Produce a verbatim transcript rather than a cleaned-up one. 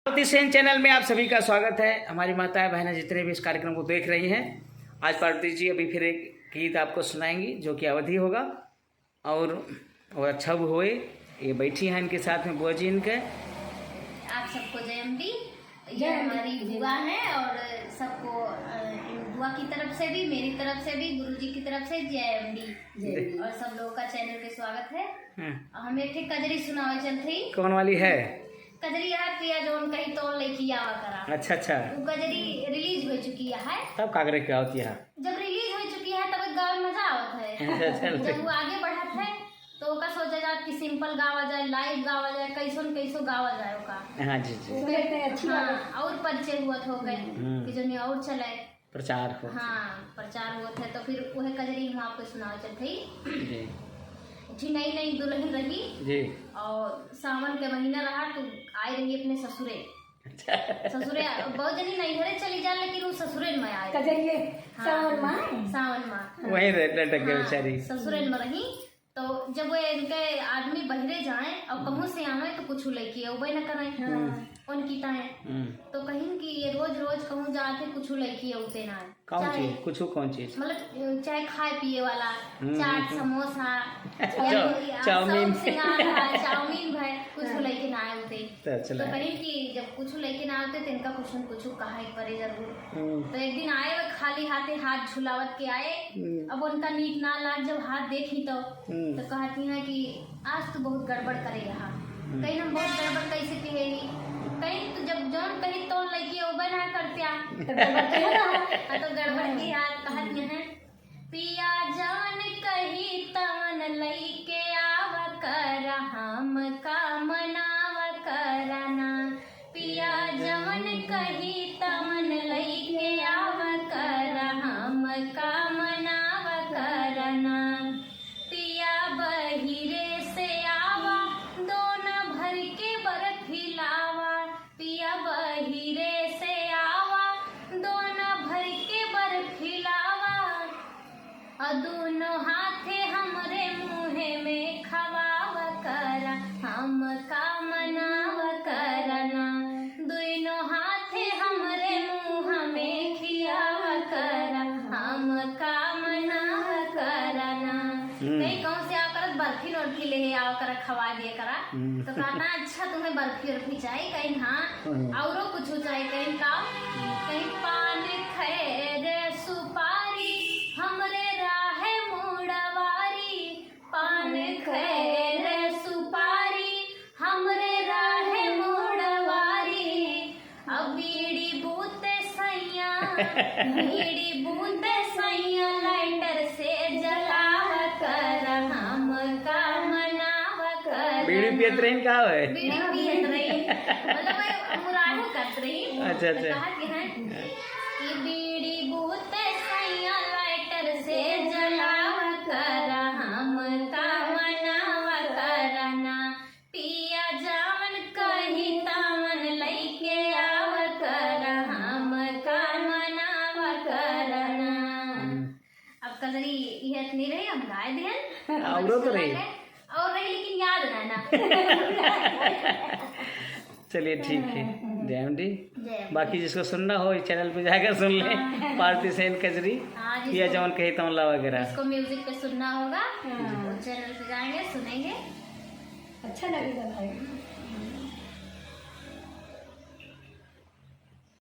पार्वती सेन चैनल में आप सभी का स्वागत है। हमारी माताएं बहनें जितने भी इस कार्यक्रम को देख रही हैं, आज पार्वती जी अभी फिर एक गीत आपको सुनाएंगी जो कि अवधी होगा। और वो अच्छा भी होए। ये बैठी हैं इनके साथ में बुआ जी इनके। आप सबको जय अम्बी। ये जय अम्बी। हमारी बुआ है और सबको, अ, बुआ की तरफ से भी, मेरी तरफ से भी, गुरुजी की तरफ से जय अम्बी। जय अम्बी। और सब लोगों का चैनल पे स्वागत है। हाँ। हम एक ठे कजरी सुनावे चलत हई। कौन वाली है? कजरी यार पिया जौन कही तौन लइके आवा करा। अच्छा, अच्छा। वो कजरी रिलीज हो चुकी है। तब का करे के होती है? जब रिलीज हो चुकी है तब गावे में मजा आवत है। अच्छा, अच्छा। जब वो आगे बढ़त है तो ओका सोचा जात कि सिंपल गावा जाए, लाइव गावा जाए, कैसन कैसो गावा जाए ओका। हाँ जी, जी। सुने पे अच्छी हाँ, बात। और परिचय हुआ था ओके हम्म। कि जो नहीं और चले। प्रचार हो। हाँ, प्रचार होत है, तो फिर वह कजरी हम आपको सुनावे चलत हई। जी। उठी नई नई दुल्हन रही जी। और सावन के महीना रहा, तो आए रही अपने ससुरे। अच्छा। ससुरे, बहुत जनी नैहरे चली जा, लेकिन वो ससुरे में आए। कजरिए, हाँ, सावन माँ। सावन माँ। वहीं रह, लटक गए हाँ, बेचारी। ससुरे में रही। तो जब वो इनके आदमी बहरे जाए और हम्म। कहूँ से आवे तो कुछ लइके अउबे न करे। हाँ। उनकी ताए। हम्म। तो कहिन कि ये रोज रोज कहूँ जाके कुछ लइके अउते ना है। कौन चाहे चीज? कुछ कौन चीज? मतलब, चाहे खाए पिए वाला, हम्म, चाट, हम्म, हम्म। समोसा, अच्छा, या चाउ-, कोई, आ, चाउमीन। सब सिंगार है, चाउमीन है, कुछ हाँ। लइके ना आए होते। तो चला तो है। कहिन कि जब कुछ लइके ना आते तो इनका कुछ न कुछ कहा एक परे जरूर। हम्म। तो एक दिन आए, वो खाली हाथे हाथ झुलावत के आए। हम्म। अब उनका नीक ना लाग, जब हाथ देखी तो, हम्म। तो कहती हैं कि आज तो बहुत गड़बड़ करे यहाँ। हम्म। कहीं हम बहुत गड़बड़ कैसे कहेली? कहीं तो जब जौन कही तौन लइके अउबे ना करत्या। तो गड़बड़ कही ना। हाँ, तो गड़बड़ की हाल कहत हम्म। हैं, पिया जवन कही तवन लइके आवा कर, हम का मनावा करना। पिया जवन कही तवन लइके आवा कर, हम का मनावा करना। पिया बहिरे से आवा, दोना भर के बर्फी लावा। पिया बहिरे से आवा, दोना भर के बर्फी लावा। अ दूनो हाथे हमरे मुँहे में खवावा करा, हम का मनावा करना। दुइनो हाथे हमरे मुँह में खियावा करा, हम का मनावा करना। हम्म। कहीं कहूँ से आवा करत बर्फी नोरफी ले आवा करा, खवा दिया करा। हम्म। तो कहता, "अच्छा, तुम्हें बर्फी उर्फी चाही?" कहीं, "हाँ।" हम्म। औरो कुछ चाही? कहीं, "का?" हम्म। कहीं, "पान, खैर, सुपारी, हमरे राहे मुड़वारी।" पान, खैर, सुपारी, हमरे राहे मुड़वारी। अब बीड़ी बूते सैया, बीड़ी बूते सैया, लाइटर से जलावा कर, हम का मनावा कर। बीड़ी पियत रही का है? बीड़ी पियत रही, मतलब, मैं मुरारी करत रही। अच्छा, अच्छा। तो कहा कि है कि बीड़ी बूते सैया, लाइटर से जलावा कर, हम का मनावा करना। पिया जवन कही तवन लइके आवा कर, हम का मनावा करना। हम्म। अब कजरी इहे इतनी रही, हम गाए दिहन। हाँ, औरो तो रही। और रही, लेकिन याद ना, ना। चलिए, ठीक है। जय अम्बे। जय अम्बे। बाकी जिसको सुनना हो, इस चैनल पे जाकर सुन ले। हाँ। पार्वती सेन कजरी, हाँ, जिसको, पिया जवन कही तवन लावा करा। जिसको म्यूजिक पे सुनना होगा, हाँ। वो चैनल पे जाएंगे, सुनेंगे। अच्छा लगेगा भाई।